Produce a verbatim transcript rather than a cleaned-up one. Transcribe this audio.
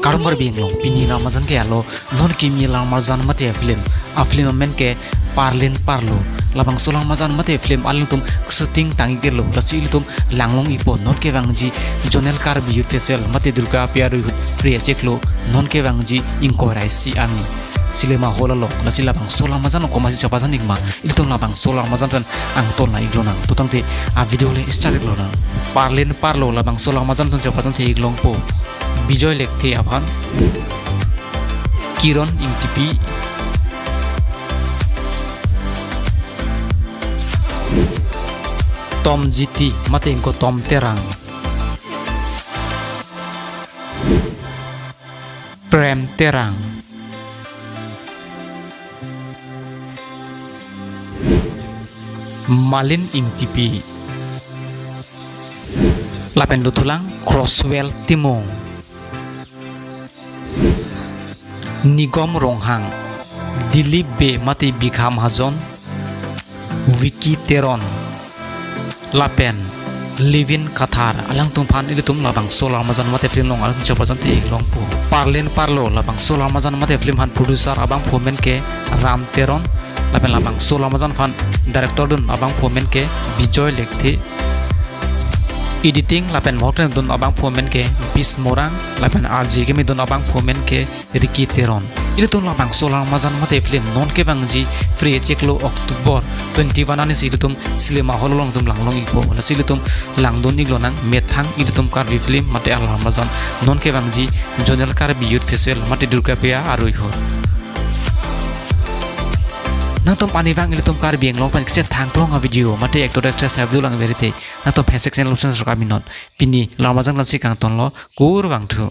Kardom Karbi Anglong, pini Lammajan ke alo, non kimi Lammajan mate film, a film amen ke Parlin Parlo. Labangso Lammajan mate film alangtum shooting tang-iklo, lasi ilitum langlong-ikpo. Non kevangji Zonal Karbi Youth Festival mate Durga Puja aruihut phre achiklo, non kevangji ingkoi ra isi arni cinema hall along, lasi labangso Lammajan along komatsi chepajan-ikma, ilitum labangso Lammajan pen angton la-iklonang. To tangte a video le start-iklonang. Parlin Parlo labangso Lammajan atum chepajan-the-iklongpo. Bijoy Lekthe aphan, Kiron Engtipi, Tom Jiti mate ingko Tom Terang, Prem Terang, Malin Engtipi, lapen dothulang Crosswell Timung, Nigom Ronghang, Dilip Bey mate Bikha Mahajon, Vicky Teron, lapen Livin Kathar, alangtum aphan ilitum labangso Lammajan mate film along alangtum chepajan-the-iklongpo. Parlin Parlo labangso Lammajan mate film aphan producer abangphu amen ke Ram Teron, lapen labangso Lammajan aphan director dun abangphu amen ke Bijoy Lekthe. Editing lapen mahok klemdun abangphu amen ke Bis Morang, lapen R J kemedun abangphu amen ke Ricky Teron. Ilitum labangso Lammajan mate film non kevangji phre achiklo October twenty-one arni si ilitum cinema hall along itum langlong-ikpo. Lasi ilitum langdun-iklonang methang ilitum Karbi film mate a Lammajan, non kevangji Zonal Karbi Youth Festival mate Durga Puja aruihut. Nangtum arnivang ilitum Karbi Anglong pen kechethang klong a video mate actor actress available lang verite, nangtum hashtag channel option serkami non. Pini Lammajan lasi kangtonlo, kurvangthu.